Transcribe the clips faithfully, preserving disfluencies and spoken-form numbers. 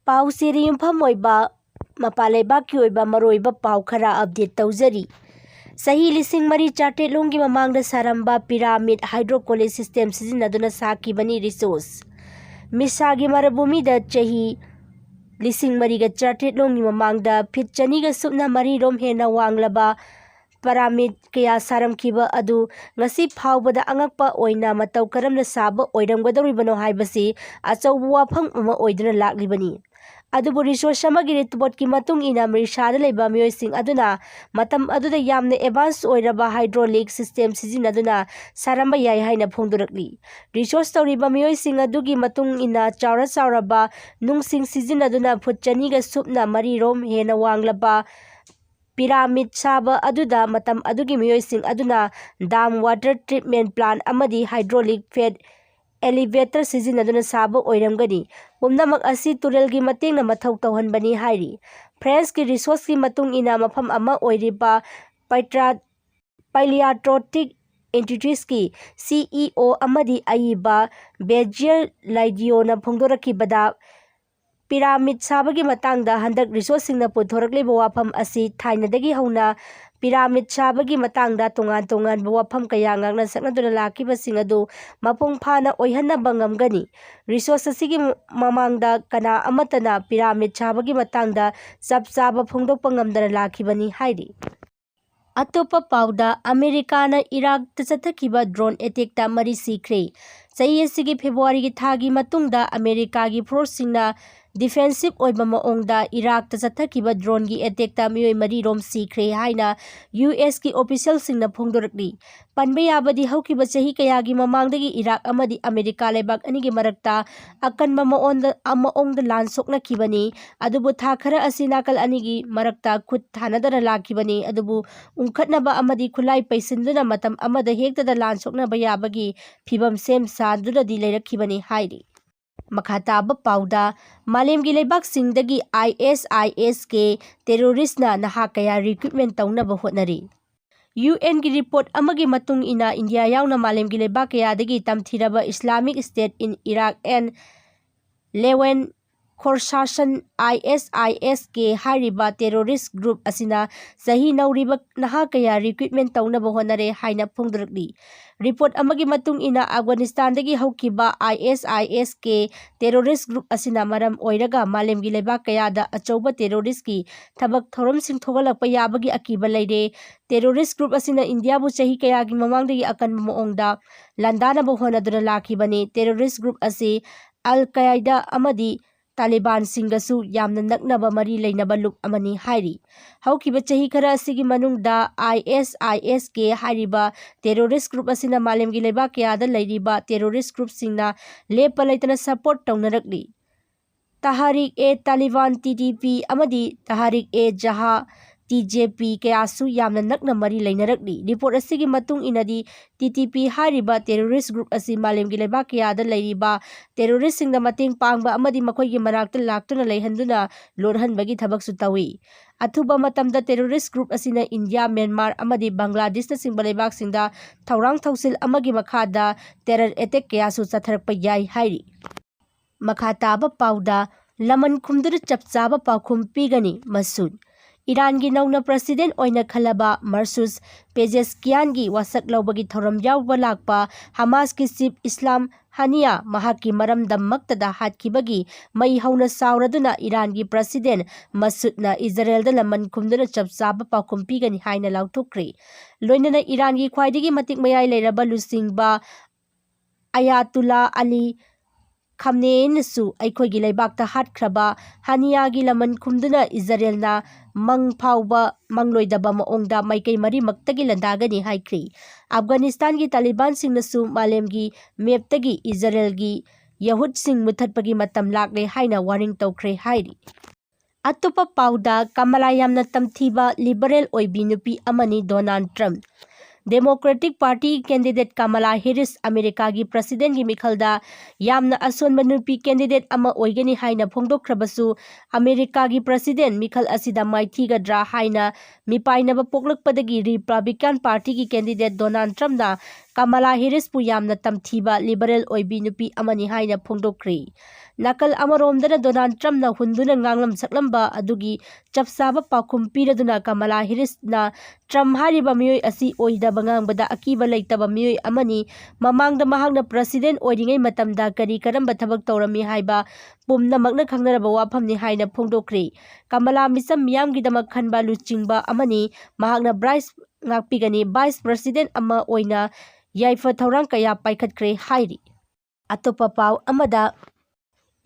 ꯄꯥꯎ ꯆꯦꯗ ꯌꯨꯝꯐꯝ ꯑꯣꯏꯕ ꯃꯄꯥꯟ ꯂꯩꯕꯥꯛꯀꯤ ꯑꯣꯏꯕ ꯃꯔꯨꯑꯣꯏꯕ ꯄꯥꯎ ꯈꯔ ꯑꯞꯗꯦꯠ ꯇꯧꯖꯔꯤ꯫ ꯆꯍꯤ ꯂꯤꯁꯤꯡ ꯃꯔꯤ ꯆꯥꯇ꯭ꯔꯦꯠꯂꯣꯝꯒꯤ ꯃꯃꯥꯡꯗ ꯁꯥꯔꯝꯕ ꯄꯤꯔꯥꯃꯤꯗ ꯍꯥꯏꯗ꯭ꯔꯣꯀꯣꯂꯤꯛ ꯁꯤꯁꯇꯦꯝ ꯁꯤꯖꯤꯟꯅꯗꯨꯅ ꯁꯥꯈꯤꯕꯅꯤ ꯔꯤꯁꯣꯁ꯫ ꯃꯤꯁꯥꯒꯤ ꯃꯔꯚꯨꯃꯤꯗ ꯆꯍꯤ ꯂꯤꯁꯤꯡ ꯃꯔꯤꯒ ꯆꯥꯇ꯭ꯔꯦꯠꯂꯣꯝꯒꯤ ꯃꯃꯥꯡꯗ ꯐꯤꯠ ꯆꯅꯤꯒ ꯁꯨꯞꯅ ꯃꯔꯤꯔꯣꯝ ꯍꯦꯟꯅ ꯋꯥꯡꯂꯕ ꯄꯤꯔꯥꯃꯤꯗ ꯀꯌꯥ ꯁꯥꯔꯝꯈꯤꯕ ꯑꯗꯨ ꯉꯁꯤ ꯐꯥꯎꯕꯗ ꯑꯉꯛꯄ ꯑꯣꯏꯅ ꯃꯇꯧ ꯀꯔꯝꯅ ꯁꯥꯕ ꯑꯣꯏꯔꯝꯒꯗꯧꯔꯤꯕꯅꯣ ꯍꯥꯏꯕꯁꯤ ꯑꯆꯧꯕ ꯋꯥꯐꯝ ꯑꯃ ꯑꯣꯏꯗꯨꯅ ꯂꯥꯛꯂꯤꯕꯅꯤ꯫ ꯑꯗꯨꯕꯨ ꯔꯤꯁꯣꯁ ꯑꯃꯒꯤ ꯔꯤꯄꯣꯔꯠꯀꯤ ꯃꯇꯨꯡ ꯏꯟꯅ ꯃꯤꯁꯥꯗ ꯂꯩꯕ ꯃꯤꯑꯣꯏꯁꯤꯡ ꯑꯗꯨꯅ ꯃꯇꯝ ꯑꯗꯨꯗ ꯌꯥꯝꯅ ꯑꯦꯗꯚꯥꯟꯁ ꯑꯣꯏꯔꯕ ꯍꯥꯏꯗ꯭ꯔꯣꯂꯤꯛ ꯁꯤꯁꯇꯦꯝ ꯁꯤꯖꯤꯟꯅꯗꯨꯅ ꯁꯥꯔꯝꯕ ꯌꯥꯏ ꯍꯥꯏꯅ ꯐꯣꯡꯗꯣꯔꯛꯂꯤ꯫ ꯔꯤꯁꯣꯁ ꯇꯧꯔꯤꯕ ꯃꯤꯑꯣꯏꯁꯤꯡ ꯑꯗꯨꯒꯤ ꯃꯇꯨꯡ ꯏꯟꯅ ꯆꯥꯎꯔ ꯆꯥꯎꯔꯕ ꯅꯨꯡꯁꯤꯡ ꯁꯤꯖꯤꯟꯅꯗꯨꯅ ꯐꯨꯠ ꯆꯅꯤꯒ ꯁꯨꯞꯅ ꯃꯔꯤꯔꯣꯝ ꯍꯦꯟꯅ ꯋꯥꯡꯂꯕ ꯄꯤꯔꯥꯃꯤꯗ ꯁꯥꯕ ꯑꯗꯨꯗ ꯃꯇꯝ ꯑꯗꯨꯒꯤ ꯃꯤꯑꯣꯏꯁꯤꯡ ꯑꯗꯨꯅ ꯗꯥꯝ, ꯋꯥꯇꯔ ꯇ꯭ꯔꯤꯠꯃꯦꯟ ꯄ꯭ꯂꯥꯟ ꯑꯃꯗꯤ ꯍꯥꯏꯗ꯭ꯔꯣꯂꯤꯛ ꯐꯦꯠ ꯑꯦꯂꯤꯚꯦꯇꯔ ꯁꯤꯖꯤꯟꯅꯗꯨꯅ ꯁꯥꯕ ꯑꯣꯏꯔꯝꯒꯅꯤ꯫ ꯄꯨꯝꯅꯃꯛ ꯑꯁꯤ ꯇꯨꯔꯦꯜꯒꯤ ꯃꯇꯦꯡꯅ ꯃꯊꯧ ꯇꯧꯍꯟꯕꯅꯤ ꯍꯥꯏꯔꯤ꯫ ꯐ꯭ꯔꯦꯟꯁꯀꯤ ꯔꯤꯁꯣꯁꯀꯤ ꯃꯇꯨꯡ ꯏꯟꯅ ꯃꯐꯝ ꯑꯃ ꯑꯣꯏꯔꯤꯕ ꯄꯩꯇ꯭ꯔꯥ-, ꯄꯩꯂꯤꯌꯥꯇ꯭ꯔꯣꯇꯤꯛ ꯏꯟꯁꯇꯤꯇ꯭ꯌꯨꯠꯁꯀꯤ ꯁꯤ ꯏ ꯑꯣ ꯑꯃꯗꯤ ꯑꯏꯕ ꯕꯦꯖꯤꯌꯔ ꯂꯥꯏꯗꯤꯌꯣꯅ ꯐꯣꯡꯗꯣꯔꯛꯈꯤꯕꯗ, ꯄꯤꯔꯥꯃꯤꯗ ꯁꯥꯕꯒꯤ ꯃꯇꯥꯡꯗ ꯍꯟꯗꯛ ꯔꯤꯁꯣꯁꯁꯤꯡꯅ ꯄꯨꯊꯣꯔꯛꯂꯤꯕ ꯋꯥꯐꯝ ꯑꯁꯤ ꯊꯥꯏꯅꯗꯒꯤ ꯍꯧꯅ ꯄꯤꯔꯥꯃꯤꯗ ꯁꯥꯕꯒꯤ ꯃꯇꯥꯡꯗ ꯇꯣꯉꯥꯟ ꯇꯣꯉꯥꯟꯕ ꯋꯥꯐꯝ ꯀꯌꯥ ꯉꯥꯡꯅ ꯁꯛꯅꯗꯨꯅ ꯂꯥꯛꯈꯤꯕꯁꯤꯡ ꯑꯗꯨ ꯃꯄꯨꯡ ꯐꯥꯅ ꯑꯣꯏꯍꯟꯅꯕ ꯉꯝꯒꯅꯤ꯫ ꯔꯤꯁꯣꯁ ꯑꯁꯤꯒꯤ ꯃꯃꯥꯡꯗ ꯀꯅꯥ ꯑꯃꯠꯇꯅ ꯄꯤꯔꯥꯃꯤꯗ ꯁꯥꯕꯒꯤ ꯃꯇꯥꯡꯗ ꯆꯞ ꯆꯥꯕ ꯐꯣꯡꯗꯣꯛꯄ ꯉꯝꯗꯅ ꯂꯥꯛꯈꯤꯕꯅꯤ ꯍꯥꯏꯔꯤ꯫ ꯑꯇꯣꯞꯄ ꯄꯥꯎꯗ, ꯑꯃꯦꯔꯤꯀꯥꯅ ꯏꯔꯥꯛꯇ ꯆꯠꯊꯈꯤꯕ ꯗ꯭ꯔꯣꯟ ꯑꯦꯇꯦꯛꯇ ꯃꯔꯤ ꯁꯤꯈ꯭ꯔꯦ꯫ ꯆꯍꯤ ꯑꯁꯤꯒꯤ ꯐꯦꯕ꯭ꯔꯨꯋꯥꯔꯤꯒꯤ ꯊꯥꯒꯤ ꯃꯇꯨꯡꯗ ꯑꯃꯦꯔꯤꯀꯥꯒꯤ ꯐꯣꯔꯁꯁꯤꯡꯅ ꯗꯤꯐꯦꯟꯁꯤꯞ ꯑꯣꯏꯕ ꯃꯑꯣꯡꯗ ꯏꯔꯥꯛꯇ ꯆꯠꯊꯈꯤꯕ ꯗ꯭ꯔꯣꯟꯒꯤ ꯑꯦꯇꯦꯛꯇ ꯃꯤꯑꯣꯏ ꯃꯔꯤꯔꯣꯝ ꯁꯤꯈ꯭ꯔꯦ ꯍꯥꯏꯅ ꯌꯨ ꯑꯦꯁꯀꯤ ꯑꯣꯐꯤꯁꯤꯌꯦꯜꯁꯤꯡꯅ ꯐꯣꯡꯗꯣꯔꯛꯂꯤ꯫ ꯄꯟꯕ ꯌꯥꯕꯗꯤ, ꯍꯧꯈꯤꯕ ꯆꯍꯤ ꯀꯌꯥꯒꯤ ꯃꯃꯥꯡꯗꯒꯤ ꯏꯔꯥꯛ ꯑꯃꯗꯤ ꯑꯃꯦꯔꯤꯀꯥ ꯂꯩꯕꯥꯛ ꯑꯅꯤꯒꯤ ꯃꯔꯛꯇ ꯑꯀꯟꯕ ꯃꯑꯣꯡꯗ, ꯃꯑꯣꯡꯗ ꯂꯥꯟ ꯁꯣꯛꯅꯈꯤꯕꯅꯤ꯫ ꯑꯗꯨꯕꯨ ꯊꯥ ꯈꯔ ꯑꯁꯤ ꯅꯥꯀꯜ ꯑꯅꯤꯒꯤ ꯃꯔꯛꯇ ꯈꯨꯠ ꯊꯥꯅꯗꯅ ꯂꯥꯛꯈꯤꯕꯅꯤ꯫ ꯑꯗꯨꯕꯨ ꯎꯪꯈꯠꯅꯕ ꯑꯃꯗꯤ ꯈꯨꯠꯂꯥꯏ ꯄꯩꯁꯤꯟꯗꯨꯅ ꯃꯇꯝ ꯑꯃꯗ ꯍꯦꯛꯇꯗ ꯂꯥꯟ ꯁꯣꯛꯅꯕ ꯌꯥꯕꯒꯤ ꯐꯤꯚꯝ ꯁꯦꯝ ꯁꯥꯗꯨꯅꯗꯤ ꯂꯩꯔꯛꯈꯤꯕꯅꯤ ꯍꯥꯏꯔꯤ꯫ ꯃꯈꯥ ꯇꯥꯕ ꯄꯥꯎꯗ, ꯃꯥꯂꯦꯝꯒꯤ ꯂꯩꯕꯥꯛꯁꯤꯡꯗꯒꯤ ꯑꯥꯏ ꯑꯦꯁ ꯑꯥꯏ ꯑꯦꯁ ꯀꯦ ꯇꯦꯔꯣꯔꯤꯁꯅ ꯅꯍꯥ ꯀꯌꯥ ꯔꯤꯀ꯭ꯔꯨꯠꯃꯦꯟ ꯇꯧꯅꯕ ꯍꯣꯠꯅꯔꯤ꯫ ꯌꯨ ꯑꯦꯟꯒꯤ ꯔꯤꯄꯣꯔꯠ ꯑꯃꯒꯤ ꯃꯇꯨꯡ ꯏꯟꯅ, ꯏꯟꯗꯤꯌꯥ ꯌꯥꯎꯅ ꯃꯥꯂꯦꯝꯒꯤ ꯂꯩꯕꯥꯛ ꯀꯌꯥꯗꯒꯤ ꯇꯝꯊꯤꯔꯕ Islamic state in Iraq and Levant Khorasan, I S I S K ꯍꯥꯏꯔꯤꯕ terrorist group ꯑꯁꯤꯅ ꯆꯍꯤ ꯅꯧꯔꯤꯕ ꯅꯍꯥ ꯀꯌꯥ recruitment ꯇꯧꯅꯕ ꯍꯣꯠꯅꯔꯦ ꯍꯥꯏꯅ ꯐꯣꯡꯗꯣꯔꯛꯂꯤ꯫ Report ꯑꯃꯒꯤ ꯃꯇꯨꯡ ꯏꯟꯅ, ꯑꯐꯒꯥꯅꯤꯁꯇꯥꯟꯗꯒꯤ ꯍꯧꯈꯤꯕ I S I S K terrorist group ꯑꯁꯤꯅ ꯃꯔꯝ ꯑꯣꯏꯔꯒ ꯃꯥꯂꯦꯝꯒꯤ ꯂꯩꯕꯥꯛ ꯀꯌꯥꯗ ꯑꯆꯧꯕ terroristꯀꯤ ꯊꯕꯛ ꯊꯧꯔꯝꯁꯤꯡ ꯊꯣꯛꯍꯜꯂꯛꯄ ꯌꯥꯕꯒꯤ ꯑꯀꯤꯕ ꯂꯩꯔꯦ꯫ Terrorist group ꯑꯁꯤꯅ ꯏꯟꯗꯤꯌꯥꯕꯨ ꯆꯍꯤ ꯀꯌꯥꯒꯤ ꯃꯃꯥꯡꯗꯒꯤ ꯑꯀꯟꯕ ꯃꯑꯣꯡꯗ ꯂꯥꯟꯗꯥꯅꯕ ꯍꯣꯠꯅꯗꯨꯅ ꯂꯥꯛꯈꯤꯕꯅꯤ꯫ Terrorist group ꯑꯁꯤ ꯑꯜ ꯀꯥꯏꯗꯥ ꯑꯃꯗꯤ ꯇꯥꯂꯤꯕꯥꯟꯁꯤꯡꯒꯁꯨ ꯌꯥꯝꯅ ꯅꯛꯅꯕ ꯃꯔꯤ ꯂꯩꯅꯕ ꯂꯨꯞ ꯑꯃꯅꯤ ꯍꯥꯏꯔꯤ꯫ ꯍꯧꯈꯤꯕ ꯆꯍꯤ ꯈꯔ ꯑꯁꯤꯒꯤ ꯃꯅꯨꯡꯗ I S I S K ꯍꯥꯏꯔꯤꯕ terrorist group ꯑꯁꯤꯅ ꯃꯥꯂꯦꯝꯒꯤ ꯂꯩꯕꯥꯛ ꯀꯌꯥꯗ ꯂꯩꯔꯤꯕ terrorist groupꯁꯤꯡꯅ ꯂꯦꯞꯄ ꯂꯩꯇꯅ support ꯇꯧꯅꯔꯛꯂꯤ꯫ ꯇꯍꯥꯔꯤꯛ ꯑꯦ ꯇꯥꯂꯤꯕꯥꯟ, T T P, ꯑꯃꯗꯤ ꯇꯍꯥꯔꯤꯛ ꯑꯦ ꯖꯍꯥ, T J P, ꯀꯌꯥꯁꯨ ꯌꯥꯝꯅ ꯅꯛꯅ ꯃꯔꯤ ꯂꯩꯅꯔꯛꯂꯤ꯫ Report ꯑꯁꯤꯒꯤ ꯃꯇꯨꯡ ꯏꯟꯅꯗꯤ, T T P ꯍꯥꯏꯔꯤꯕ terrorist group ꯑꯁꯤ ꯃꯥꯂꯦꯝꯒꯤ ꯂꯩꯕꯥꯛ ꯀꯌꯥꯗ ꯂꯩꯔꯤꯕ terroristꯁꯤꯡꯗ ꯃꯇꯦꯡ ꯄꯥꯡꯕ ꯑꯃꯗꯤ ꯃꯈꯣꯏꯒꯤ ꯃꯅꯥꯛꯇ ꯂꯥꯛꯇꯨꯅ ꯂꯩꯍꯟꯗꯨꯅ ꯂꯣꯠꯍꯟꯕꯒꯤ ꯊꯕꯛꯁꯨ ꯇꯧꯏ꯫ ꯑꯊꯨꯕ ꯃꯇꯝꯗ terrorist group ꯑꯁꯤꯅ ꯏꯟꯗꯤꯌꯥ, ꯃ꯭ꯌꯥꯟꯃꯥꯔ ꯑꯃꯗꯤ ꯕꯪꯒ꯭ꯂꯥꯗꯦꯁꯅꯆꯤꯡꯕ ꯂꯩꯕꯥꯛꯁꯤꯡꯗ ꯊꯧꯔꯥꯡ ꯊꯧꯁꯤꯜ ꯑꯃꯒꯤ ꯃꯈꯥꯗ terror attack ꯀꯌꯥꯁꯨ ꯆꯠꯊꯔꯛꯄ ꯌꯥꯏ ꯍꯥꯏꯔꯤ꯫ ꯃꯈꯥ ꯇꯥꯕ ꯄꯥꯎꯗ ꯂꯃꯟ ꯈꯨꯝꯗꯨꯅ ꯆꯞ ꯆꯥꯕ ꯄꯥꯎꯈꯨꯝ ꯄꯤꯒꯅꯤ ꯃꯁꯨꯗ꯫ ꯏꯔꯥꯟꯒꯤ ꯅꯧꯅ president ꯑꯣꯏꯅ ꯈꯜꯂꯕ ꯃꯁꯨꯗ ꯄꯦꯖꯦꯁꯀꯤꯌꯥꯟꯒꯤ ꯋꯥꯁꯛ ꯂꯧꯕꯒꯤ ꯊꯧꯔꯝ ꯌꯥꯎꯕ ꯂꯥꯛꯄ ꯍꯃꯥꯁꯀꯤ chief ꯏꯁꯂꯥꯝ ꯍꯥꯅꯤꯌꯥ ꯃꯍꯥꯛꯀꯤ ꯃꯔꯝꯗꯝꯃꯛꯇꯗ ꯍꯥꯠꯈꯤꯕꯒꯤ ꯃꯩ ꯍꯧꯅ ꯁꯥꯎꯔꯗꯨꯅ ꯏꯔꯥꯟꯒꯤ president ꯃꯁꯨꯗꯅ ꯏꯖꯔꯦꯜꯗ ꯂꯃꯟ ꯈꯨꯝꯗꯨꯅ ꯆꯞ ꯆꯥꯕ ꯄꯥꯎꯈꯨꯝ ꯄꯤꯒꯅꯤ ꯍꯥꯏꯅ ꯂꯥꯎꯊꯣꯛꯈ꯭ꯔꯦ꯫ ꯂꯣꯏꯅꯅ ꯏꯔꯥꯟꯒꯤ ꯈ꯭ꯋꯥꯏꯗꯒꯤ ꯃꯇꯤꯛ ꯃꯌꯥꯏ ꯂꯩꯔꯕ ꯂꯨꯆꯤꯡꯕ ꯑꯌꯥꯇꯨꯂꯥ ꯑꯂꯤ ꯈꯥꯝꯅꯦꯏꯅꯁꯨ ꯑꯩꯈꯣꯏꯒꯤ ꯂꯩꯕꯥꯛꯇ ꯍꯥꯠꯈ꯭ꯔꯕ ꯍꯥꯅꯤꯌꯥꯒꯤ ꯂꯃꯟ ꯈꯨꯝꯗꯨꯅ ꯏꯖꯔꯦꯜꯅ ꯃꯪ ꯐꯥꯎꯕ ꯃꯪꯂꯣꯏꯗꯕ ꯃꯑꯣꯡꯗ ꯃꯥꯏꯀꯩ ꯃꯔꯤꯃꯛꯇꯒꯤ ꯂꯥꯟꯗꯥꯒꯅꯤ ꯍꯥꯏꯈ꯭ꯔꯤ꯫ ꯑꯐꯒꯥꯅꯤꯁꯇꯥꯟꯒꯤ ꯇꯥꯂꯤꯕꯥꯟꯁꯤꯡꯅꯁꯨ ꯃꯥꯂꯦꯝꯒꯤ mapꯇꯒꯤ ꯏꯖꯔꯦꯜꯒꯤ ꯌꯍꯨꯗꯁꯤꯡ ꯃꯨꯊꯠꯄꯒꯤ ꯃꯇꯝ ꯂꯥꯛꯂꯦ ꯍꯥꯏꯅ warning ꯇꯧꯈ꯭ꯔꯦ ꯍꯥꯏꯔꯤ꯫ ꯑꯇꯣꯞꯄ ꯄꯥꯎꯗ, ꯀꯃꯂꯥ ꯌꯥꯝꯅ ꯇꯝꯊꯤꯕ liberal ꯑꯣꯏꯕꯤ ꯅꯨꯄꯤ ꯑꯃꯅꯤ Donald Trump. Democratic Party candidate Kamala Harris ꯑꯃꯦꯔꯤꯀꯥꯒꯤ presidentꯀꯤ ꯃꯤꯈꯜꯗ ꯌꯥꯝꯅ ꯑꯁꯣꯟꯕ ꯅꯨꯄꯤ candidate ꯑꯃ ꯑꯣꯏꯒꯅꯤ ꯍꯥꯏꯅ ꯐꯣꯡꯗꯣꯛꯈ꯭ꯔꯕꯁꯨ, ꯑꯃꯦꯔꯤꯀꯥꯒꯤ president ꯃꯤꯈꯜ ꯑꯁꯤꯗ ꯃꯥꯏꯊꯤꯒꯗ꯭ꯔꯥ ꯍꯥꯏꯅ ꯃꯤꯄꯥꯏꯅꯕ ꯄꯣꯛꯂꯛꯄꯗꯒꯤ Republican Partyꯒꯤ candidate ꯗꯣꯅꯥꯜꯗ ꯇ꯭ꯔꯝꯞꯅ ꯀꯃꯂꯥ ꯍꯦꯔꯤꯁꯄꯨ ꯌꯥꯝꯅ ꯇꯝꯊꯤꯕ ꯂꯤꯕꯔꯦꯜ ꯑꯣꯏꯕꯤ ꯅꯨꯄꯤ ꯑꯃꯅꯤ ꯍꯥꯏꯅ ꯐꯣꯡꯗꯣꯛꯈ꯭ꯔꯤ꯫ ꯅꯥꯀꯜ ꯑꯃꯔꯣꯝꯗꯅ ꯗꯣꯅꯥꯜꯗ ꯇ꯭ꯔꯝꯞꯅ ꯍꯨꯟꯗꯨꯅ ꯉꯥꯡꯂꯝ ꯁꯛꯂꯝꯕ ꯑꯗꯨꯒꯤ ꯆꯞ ꯆꯥꯕ ꯄꯥꯎꯈꯨꯝ ꯄꯤꯔꯗꯨꯅ ꯀꯃꯂꯥ ꯍꯦꯔꯤꯁꯅ ꯇ꯭ꯔꯝꯞ ꯍꯥꯏꯔꯤꯕ ꯃꯤꯑꯣꯏ ꯑꯁꯤ ꯑꯣꯏꯗꯕ ꯉꯥꯡꯕꯗ ꯑꯀꯤꯕ ꯂꯩꯇꯕ ꯃꯤꯑꯣꯏ ꯑꯃꯅꯤ, ꯃꯃꯥꯡꯗ ꯃꯍꯥꯛꯅ ꯄ꯭ꯔꯁꯤꯗꯦꯟꯠ ꯑꯣꯏꯔꯤꯉꯩ ꯃꯇꯝꯗ ꯀꯔꯤ ꯀꯔꯝꯕ ꯊꯕꯛ ꯇꯧꯔꯝꯃꯤ ꯍꯥꯏꯕ ꯄꯨꯝꯅꯃꯛꯅ ꯈꯪꯅꯔꯕ ꯋꯥꯐꯝꯅꯤ ꯍꯥꯏꯅ ꯐꯣꯡꯗꯣꯛꯈ꯭ꯔꯤ꯫ ꯀꯃꯂꯥ ꯃꯤꯆꯝ ꯃꯤꯌꯥꯝꯒꯤꯗꯃꯛ ꯈꯟꯕ ꯂꯨꯆꯤꯡꯕ ꯑꯃꯅꯤ꯫ ꯃꯍꯥꯛꯅ ꯕ꯭ꯔꯥꯏꯁ ꯉꯥꯛꯄꯤꯒꯅꯤ, ꯚꯥꯏꯁ ꯄ꯭ꯔꯁꯤꯗꯦꯟꯠ ꯑꯃ ꯑꯣꯏꯅ ꯌꯥꯏꯐ ꯊꯧꯔꯥꯡ ꯀꯌꯥ ꯄꯥꯏꯈꯠꯈ꯭ꯔꯦ ꯍꯥꯏꯔꯤ꯫ ꯑꯇꯣꯞꯄ ꯄꯥꯎ ꯑꯃꯗ,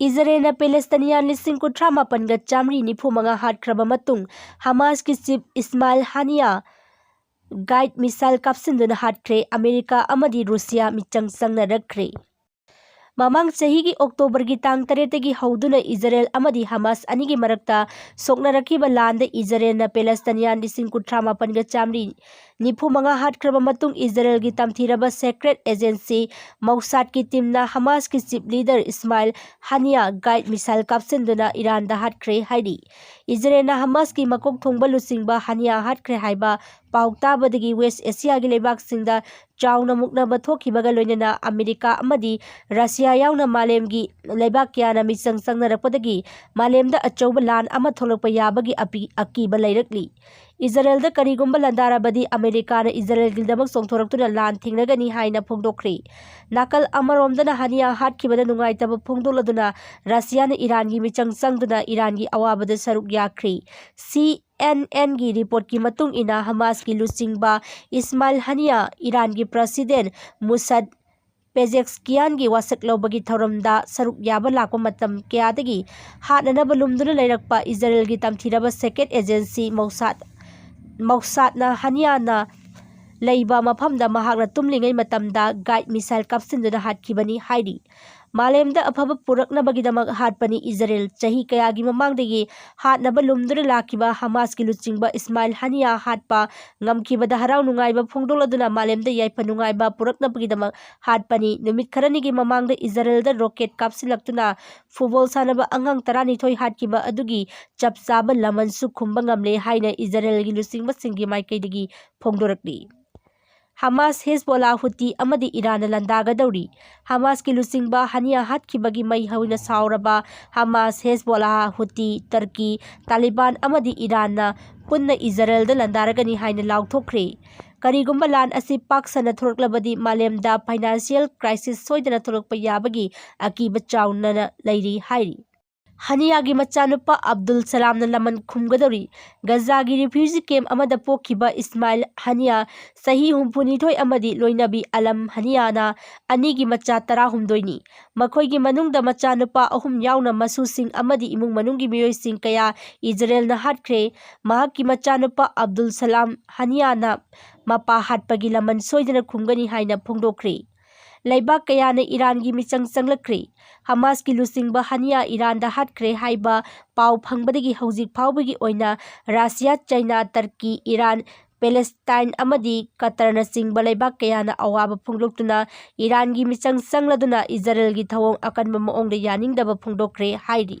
ꯏꯖꯔꯦꯜꯅ ꯄꯦꯂꯦꯁꯇꯅꯤꯌꯥꯟ ꯂꯤꯁꯤꯡ ꯀꯨꯟꯊ꯭ꯔꯥ ꯃꯥꯄꯟꯒ ꯆꯥꯃꯔꯤ ꯅꯤꯐꯨ ꯃꯉꯥ ꯍꯥꯠꯈ꯭ꯔꯕ ꯃꯇꯨꯡ ꯍꯃꯥꯁꯀꯤ chief Ismail Haniyeh guided missile ꯀꯥꯞꯁꯤꯟꯗꯨꯅ ꯍꯥꯠꯈ꯭ꯔꯦ꯫ ꯑꯃꯦꯔꯤꯀꯥ ꯑꯃꯗꯤ ꯔꯨꯁꯤꯌꯥ ꯃꯤꯆꯪ ꯆꯪꯅꯔꯛꯈ꯭ꯔꯦ꯫ ꯃꯃꯥꯡ ꯆꯍꯤꯒꯤ ꯑꯣꯛꯇꯣꯕꯔꯒꯤ ꯇꯥꯡ ꯇꯔꯦꯠꯇꯒꯤ ꯍꯧꯗꯨꯅ ꯏꯖꯔꯦꯜ ꯑꯃꯗꯤ ꯍꯃꯥꯁ ꯑꯅꯤꯒꯤ ꯃꯔꯛꯇ ꯁꯣꯛꯅꯔꯛꯈꯤꯕ ꯂꯥꯟꯗ ꯏꯖꯔꯦꯜꯅ ꯄꯦꯂꯦꯁꯇꯅꯤꯌꯥꯟ ꯂꯤꯁꯤꯡ ꯀꯨꯟꯊ꯭ꯔꯥ ꯃꯥꯄꯟꯒ ꯆꯥꯃꯔꯤ ꯅꯤꯐꯨ ꯃꯉꯥ ꯍꯥꯠꯈ꯭ꯔꯕ ꯃꯇꯨꯡ ꯏꯖꯔꯦꯜꯒꯤ ꯇꯝꯊꯤꯔꯕ ꯁꯦꯀ꯭ꯔꯦꯠ ꯑꯦꯖꯦꯟꯁꯤ ꯃꯧꯁꯥꯗꯀꯤ ꯇꯤꯝꯅ ꯍꯃꯥꯁꯀꯤ chief leader Ismail Haniyeh guided missile ꯀꯥꯞꯁꯤꯟꯗꯨꯅ ꯏꯔꯥꯟꯗ ꯍꯥꯠꯈ꯭ꯔꯦ ꯍꯥꯏꯔꯤ꯫ ꯏꯖꯔꯦꯜꯅ ꯍꯃꯥꯁꯀꯤ ꯃꯀꯣꯛ ꯊꯣꯡꯕ ꯂꯨꯆꯤꯡꯕ ꯍꯥꯅꯤꯌꯥ ꯍꯥꯠꯈ꯭ꯔꯦ ꯍꯥꯏꯕ ꯄꯥꯎ ꯇꯥꯕꯗꯒꯤ ꯋꯦꯁ ꯑꯦꯁꯤꯌꯥꯒꯤ ꯂꯩꯕꯥꯛꯁꯤꯡꯗ ꯆꯥꯎꯅ ꯃꯨꯛꯅꯕ ꯊꯣꯛꯈꯤꯕꯒ ꯂꯣꯏꯅꯅ ꯑꯃꯦꯔꯤꯀꯥ ꯑꯃꯗꯤ ꯔꯁꯤꯌꯥ ꯌꯥꯎꯅ ꯃꯥꯂꯦꯝꯒꯤ ꯂꯩꯕꯥꯛ ꯀꯌꯥꯅ ꯃꯤꯆꯪ ꯆꯪꯅꯔꯛꯄꯗꯒꯤ ꯃꯥꯂꯦꯝꯗ ꯑꯆꯧꯕ ꯂꯥꯟ ꯑꯃ ꯊꯣꯛꯂꯛꯄ ꯌꯥꯕꯒꯤ ꯑꯄꯤ-, ꯑꯀꯤꯕ ꯂꯩꯔꯛꯂꯤ꯫ ꯏꯖꯔꯦꯜꯗ ꯀꯔꯤꯒꯨꯝꯕ ꯂꯥꯟꯗꯥꯔꯕꯗꯤ ꯑꯃꯦꯔꯤꯀꯥꯅ ꯏꯖꯔꯦꯜꯒꯤꯗꯃꯛ ꯆꯣꯡꯊꯣꯔꯛꯇꯨꯅ ꯂꯥꯟ ꯊꯦꯡꯅꯒꯅꯤ ꯍꯥꯏꯅ ꯐꯣꯡꯗꯣꯛꯈ꯭ꯔꯤ꯫ ꯅꯥꯀꯜ ꯑꯃꯔꯣꯝꯗꯅ ꯍꯥꯅꯤꯌꯥ ꯍꯥꯠꯈꯤꯕꯗ ꯅꯨꯡꯉꯥꯏꯇꯕ ꯐꯣꯡꯗꯣꯛꯂꯗꯨꯅ ꯔꯁꯤꯌꯥꯅ ꯏꯔꯥꯟꯒꯤ ꯃꯤꯆꯪ ꯆꯪꯗꯨꯅ ꯏꯔꯥꯟꯒꯤ ꯑꯋꯥꯕꯗ ꯁꯔꯨꯛ ꯌꯥꯈ꯭ꯔꯤ꯫ ꯁꯤ ꯑꯦꯟ ꯑꯦꯟꯒꯤ ꯔꯤꯄꯣꯔꯠꯀꯤ ꯃꯇꯨꯡ ꯏꯟꯅ ꯍꯃꯥꯁꯀꯤ ꯂꯨꯆꯤꯡꯕ ꯏꯁꯃꯥꯏꯜ ꯍꯥꯅꯤꯌꯥ ꯏꯔꯥꯟꯒꯤ ꯄ꯭ꯔꯁꯤꯗꯦꯟꯠ ꯃꯨꯁꯥꯗ ꯄꯦꯖꯦꯛꯁꯀꯤꯌꯥꯟꯒꯤ ꯋꯥꯁꯛ ꯂꯧꯕꯒꯤ ꯊꯧꯔꯝꯗ ꯁꯔꯨꯛ ꯌꯥꯕ ꯂꯥꯛꯄ ꯃꯇꯝ ꯀꯌꯥꯗꯒꯤ ꯍꯥꯠꯅꯅꯕ ꯂꯨꯝꯗꯨꯅ ꯂꯩꯔꯛꯄ ꯏꯖꯔꯦꯜꯒꯤ ꯇꯝꯊꯤꯔꯕ ꯁꯦꯀ꯭ꯔꯦꯠ ꯑꯦꯖꯦꯟꯁꯤ ꯃꯧꯁꯥꯗ, ꯃꯧꯁꯥꯗꯅ ꯍꯥꯅꯤꯌꯥꯅ ꯂꯩꯕ ꯃꯐꯝꯗ ꯃꯍꯥꯛꯅ ꯇꯨꯝꯂꯤꯉꯩ ꯃꯇꯝꯗ ꯒꯥꯏꯗ ꯃꯤꯁꯥꯏꯜ ꯀꯥꯞꯁꯤꯟꯗꯨꯅ ꯍꯥꯠꯈꯤꯕꯅꯤ ꯍꯥꯏꯔꯤ꯫ ꯃꯥꯂꯦꯝꯗ ꯑꯐꯕ ꯄꯨꯔꯛꯅꯕꯒꯤꯗꯃꯛ ꯍꯥꯠꯄꯅꯤ ꯏꯖꯔꯦꯜ꯫ ꯆꯍꯤ ꯀꯌꯥꯒꯤ ꯃꯃꯥꯡꯗꯒꯤ ꯍꯥꯠꯅꯕ ꯂꯨꯝꯗꯨꯅ ꯂꯥꯛꯈꯤꯕ ꯍꯃꯥꯁꯀꯤ ꯂꯨꯆꯤꯡꯕ ꯏꯁꯃꯥꯏꯜ ꯍꯥꯅꯤꯌꯥ ꯍꯥꯠꯄ ꯉꯝꯈꯤꯕꯗ ꯍꯔꯥꯎ ꯅꯨꯡꯉꯥꯏꯕ ꯐꯣꯡꯗꯣꯛꯂꯗꯨꯅ ꯃꯥꯂꯦꯝꯗ ꯌꯥꯏꯐ ꯅꯨꯡꯉꯥꯏꯕ ꯄꯨꯔꯛꯅꯕꯒꯤꯗꯃꯛ ꯍꯥꯠꯄꯅꯤ꯫ ꯅꯨꯃꯤꯠ ꯈꯔꯅꯤꯒꯤ ꯃꯃꯥꯡꯗ ꯏꯖꯔꯦꯜꯗ ꯔꯣꯀꯦꯠ ꯀꯥꯞꯁꯤꯜꯂꯛꯇꯨꯅ ꯐꯨꯠꯕꯣꯜ ꯁꯥꯟꯅꯕ ꯑꯉꯥꯡ ꯇꯔꯥꯅꯤꯊꯣꯏ ꯍꯥꯠꯈꯤꯕ ꯑꯗꯨꯒꯤ ꯆꯞ ꯆꯥꯕ ꯂꯃꯟꯁꯨ ꯈꯨꯝꯕ ꯉꯝꯂꯦ ꯍꯥꯏꯅ ꯏꯖꯔꯦꯜꯒꯤ ꯂꯨꯆꯤꯡꯕꯁꯤꯡꯒꯤ ꯃꯥꯏꯀꯩꯗꯒꯤ ꯐꯣꯡꯗꯣꯔꯛꯂꯤ꯫ ꯍꯃꯥꯁ, ꯍꯦꯖꯕꯣꯂꯥ, ꯍꯨꯇꯤ ꯑꯃꯗꯤ ꯏꯔꯥꯟꯅ ꯂꯥꯟꯗꯥꯒꯗꯧꯔꯤ꯫ ꯍꯃꯥꯁꯀꯤ ꯂꯨꯆꯤꯡꯕ ꯍꯅꯤꯌꯥ ꯍꯥꯠꯈꯤꯕꯒꯤ ꯃꯩ ꯍꯧꯅ ꯁꯥꯎꯔꯕ ꯍꯃꯥꯁ, ꯍꯦꯖꯕꯣꯂꯥ, ꯍꯨꯇꯤ, ꯇꯔꯀꯤ, ꯇꯥꯂꯤꯕꯥꯟ ꯑꯃꯗꯤ ꯏꯔꯥꯟꯅ ꯄꯨꯟꯅ ꯏꯖꯔꯦꯜꯗ ꯂꯥꯟꯗꯥꯔꯒꯅꯤ ꯍꯥꯏꯅ ꯂꯥꯎꯊꯣꯛꯈ꯭ꯔꯦ꯫ ꯀꯔꯤꯒꯨꯝꯕ ꯂꯥꯟ ꯑꯁꯤ ꯄꯥꯛ ꯁꯟꯅ ꯊꯣꯛꯂꯛꯂꯕꯗꯤ ꯃꯥꯂꯦꯝꯗ financial crisis ꯁꯣꯏꯗꯅ ꯊꯣꯛꯂꯛꯄ ꯌꯥꯕꯒꯤ ꯑꯀꯤꯕ ꯆꯥꯎꯅ ꯂꯩꯔꯤ ꯍꯥꯏꯔꯤ꯫ ꯍꯅꯤꯌꯥꯒꯤ ꯃꯆꯥꯅꯨꯄꯥ ꯑꯕꯗꯨꯜ ꯁꯂꯥꯝꯅ ꯂꯃꯟ ꯈꯨꯝꯒꯗꯧꯔꯤ꯫ ꯒꯖꯥꯒꯤ refugee camp ꯑꯃꯗ ꯄꯣꯛꯈꯤꯕ ꯏꯁꯃꯥꯏꯜ ꯍꯅꯤꯌꯥ, ꯆꯍꯤ ꯍꯨꯝꯐꯨꯅꯤꯊꯣꯏ, ꯑꯃꯗꯤ ꯂꯣꯏꯅꯕꯤ ꯑꯂꯝ ꯍꯅꯤꯌꯥꯅ ꯑꯅꯤꯒꯤ ꯃꯆꯥ ꯇꯔꯥꯍꯨꯝꯗꯣꯏꯅꯤ꯫ ꯃꯈꯣꯏꯒꯤ ꯃꯅꯨꯡꯗ ꯃꯆꯥꯅꯨꯄꯥ ꯑꯍꯨꯝ ꯌꯥꯎꯅ ꯃꯁꯨꯁꯤꯡ ꯑꯃꯗꯤ ꯏꯃꯨꯡ ꯃꯅꯨꯡꯒꯤ ꯃꯤꯑꯣꯏꯁꯤꯡ ꯀꯌꯥ ꯏꯖꯔꯦꯜꯅ ꯍꯥꯠꯈ꯭ꯔꯦ꯫ ꯃꯍꯥꯛꯀꯤ ꯃꯆꯥꯅꯨꯄꯥ ꯑꯕꯗꯨꯜ ꯁꯂꯥꯝ ꯍꯅꯤꯌꯥꯅ ꯃꯄꯥ ꯍꯥꯠꯄꯒꯤ ꯂꯃꯟ ꯁꯣꯏꯗꯅ ꯈꯨꯝꯒꯅꯤ ꯍꯥꯏꯅ ꯐꯣꯡꯗꯣꯛꯈ꯭ꯔꯦ꯫ ꯂꯩꯕꯥꯛ ꯀꯌꯥꯅ ꯏꯔꯥꯟꯒꯤ ꯃꯤꯆꯪ ꯆꯪꯂꯛꯈ꯭ꯔꯦ꯫ ꯍꯃꯥꯁꯀꯤ ꯂꯨꯆꯤꯡꯕ ꯍꯅꯤꯌꯥ ꯏꯔꯥꯟꯗ ꯍꯥꯠꯈ꯭ꯔꯦ ꯍꯥꯏꯕ ꯄꯥꯎ ꯐꯪꯕꯗꯒꯤ ꯍꯧꯖꯤꯛ ꯐꯥꯎꯕꯒꯤ ꯑꯣꯏꯅ ꯔꯥꯁꯤꯌꯥ, ꯆꯥꯏꯅꯥ, ꯇꯔꯀꯤ, ꯏꯔꯥꯟ, ꯄꯦꯂꯦꯁꯇꯥꯏꯟ ꯑꯃꯗꯤ ꯀꯇꯔꯅꯆꯤꯡꯕ ꯂꯩꯕꯥꯛ ꯀꯌꯥꯅ ꯑꯋꯥꯕ ꯐꯣꯡꯗꯣꯛꯇꯨꯅ ꯏꯔꯥꯟꯒꯤ ꯃꯤꯆꯪ ꯆꯪꯂꯗꯨꯅ ꯏꯖꯔꯦꯜꯒꯤ ꯊꯧꯑꯣꯡ ꯑꯀꯟꯕ ꯃꯑꯣꯡꯗ ꯌꯥꯅꯤꯡꯗꯕ ꯐꯣꯡꯗꯣꯛꯈ꯭ꯔꯦ ꯍꯥꯏꯔꯤ꯫